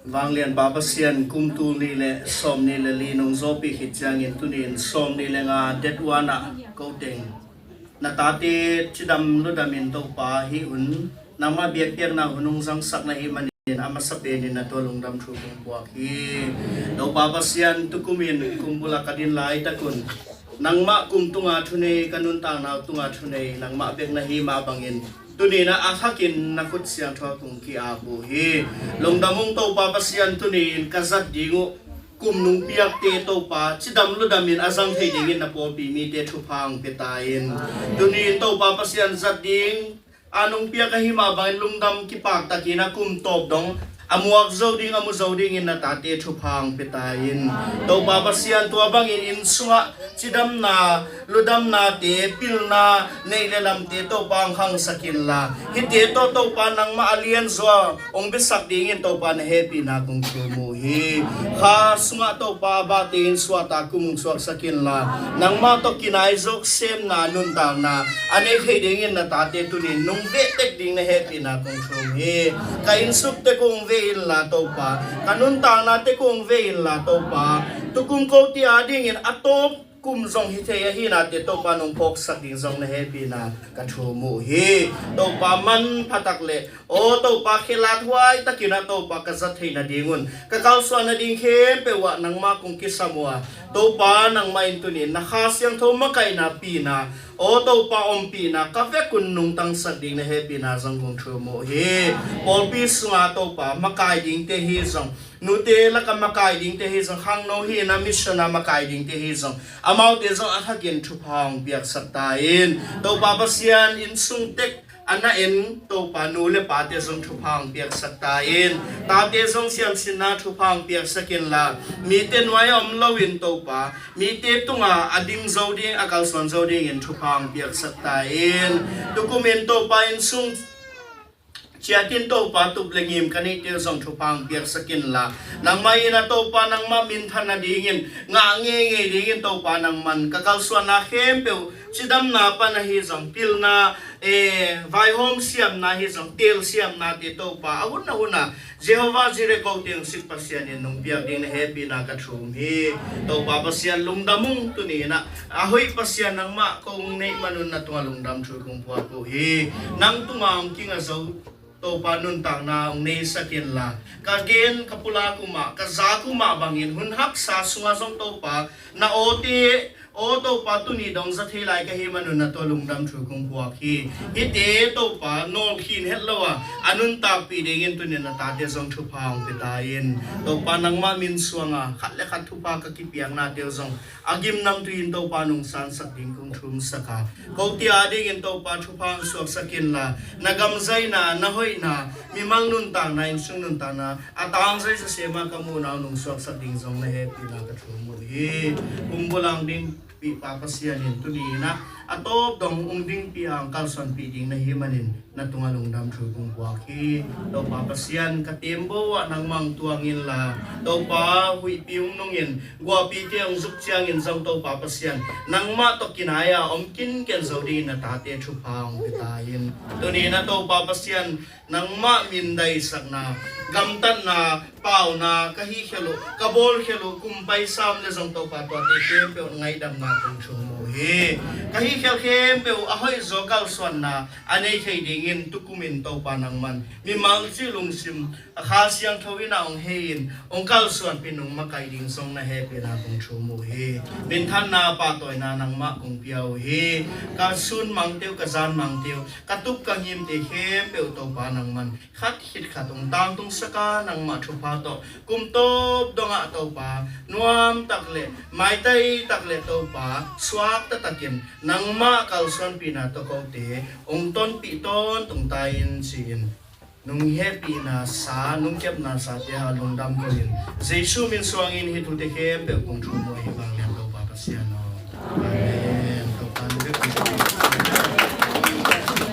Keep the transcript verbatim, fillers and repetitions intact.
Vanglian Pa Pasian, kum tul nih le sawm nih le li nong zawpi khit ciangin tuni in sawm nih le nga det uanah ko teng na tate cidam ludamin Topa hih hun nangmah biakpiakna hun hong zangsak na hih manin a masa penin na tua lungdam thu kong puak hi. Topa Pasian, tukumin kum bula ka din laitakun nangmah kum tunga thunei, ka nuntakna tunga thunei nangmah bek na hi mah bangin tuni in a thakin na khut siangtho kong ki-ap uh hi. Lungdam ung Topa Pasian, tuni in ka zat ding uh kum nung piakte Topa cidam ludamin a zang thei dingin na pawlpi mite thupha hong pia ta in. Tuni in Topa Pasian, zat ding a nung piak ahi mah bangin lungdam kipaktakin a kum tawp dong a muak zo ding, a mu zo dingin na tate thupha hong pia ta in. Topa Pasian, tua bangin inn sungah cidamna ludamnate, pilna neih le lamte Topa hong khangsak inla, hihte tawh Topa nangmah a lianzaw hong biasak dingin Topa na hehpihna kong thum uh hi. Kha sungah Topa a bahte in suahtak kum hong suaksak inla, nangmah tawh kinai zok semna nuntakna a nei thei dingin na tate tunin nong veh tek ding na hehpihna kong thum hi. Ka inn sukte kong veh inla Topa, ka nuntaknate kong veh inla Topa, tukum kote adingin a tawp kum zong hi thei ahi nate Topa nong phawksak ding zong na hehpihna ka thum uh hi. Topa manphatak le aw Topa khelathuai takin a Topa ka zat theih nadingun ka kalsuan nading khempeuh ah nangmah kong kisam uh a, Topa nangmah in tunin na Kha Siangtho makaihna pina, aw Topa ompihna ka vekun nong tangsak ding na hehpihna zong kong thum uh hi. Pawlpi sunga Topa makai dingte hi zong, nute laka makai dingte hi zong, khangno hi na mission a makai dingte hi zong, amaute zong a thakin thupha hong piaksak ta in. Topa Pasian, inn sung tek a na en Topa nu le pate zong thupha hong piaksak ta in. Tate zong siamsinna thupha hong piaksak inla, mite nuai a om loin Topa mite tunga a ding zo ding, a kalsuan zo dingin thupha hong piaksak ta in. Tukumin Topa inn sung ciatin Topa tup le ngim ka neihte uh zong thupha hong piaksak inla, nangmah in a Topa nangmah minthan nadingin ngah ngeingei dingin Topa nangman ka kalsuanna khempeuh cidamna pan ahi zong, pilna, eh, vaihawm siamna hi zong, tel siamnate Topa a hun a hun a Jehovah Jireh ko teng sik Pasian in nong piak ding na hehpihna ka thum hi. Topa Pasian lungdam ung, tuni in a a hoih Pasian nangmah kong neih manun na tungah lungdam thu kong puak uh hi. Nang tungah hong kinga zo Topa nuntakna hong neisak inla, ka gen ka pulak uh mah, ka zak uh mah bangin hun haksa sungah zong Topa na awte, aw Topa tuni dong za thei lai ka hi manun na tua lungdam thu kong puak hi. Hihte Topa nawlkhin het lo a a nuntakpih dingin tunin na tate zong thupha hong pia ta in. Topa nangmah min suanga khat le khat thupha ka kipiaknate uh zong a gimnam tuin Topa nong sansak ding kong thumsak a, kote adingin Topa thupha hong suaksak inla, na gamzaina, na hoihna, mimal nuntakna, inn sung nuntakna a tangzai sasema ka muhna uh nong suaksak ding zong na hehpihna ka thum uh hi. Kum bula hong dingpih Pa Pasian in tuni in a a tawp dong hong dingpih a hong kalsuanpih ding na hi manin na tungah lungdam thu kong puak hi. Topa Pasian, ka tembaw ah nangmah hong tuang inla, Topa huihpi hong nungin guahpite hong zuk ciangin zong Topa Pasian nangmah tawh kinai a om kinken zo dingin na tate thupha hong pia ta in. Tuni in a Topa Pasian nangmah mindaisakna, gamtatna, pauna ka hihkhial uh, ka bawlkhial uh, kum paisa om le zong Topa tuate khempeuh ngaihdamna kong thum uh hi. Ka hihkhial khempeuh a hoihzaw kalsuanna a nei thei dingin tukumin Topa nangman mimal cih lungsim a Kha Siangtho in a hong hei in hong kalsuanpih, nong makaih ding zong na hehpihna kong thum uh hi. Minthanna, pahtawina nangmah kong pia uh hi. Ka sun mangte uh, ka zan mangte uh, ka tup ka ngimte khempeuh Topa nangman khat khit khat hong tangtungsak a, nangmah thupha tawh kum tawp dongah Topa nuamtak le maitai tak le Topa suakta takin nangmah kalsuanpihna tawh kote hong tonpih tawntung ta in ci-in nong hehpihna sa, nong kepna sate a lungdam ko in, Jesu min suangin hih thute khempeuh kong thum uh hi, vanglian Topa Pasian aw. Amen.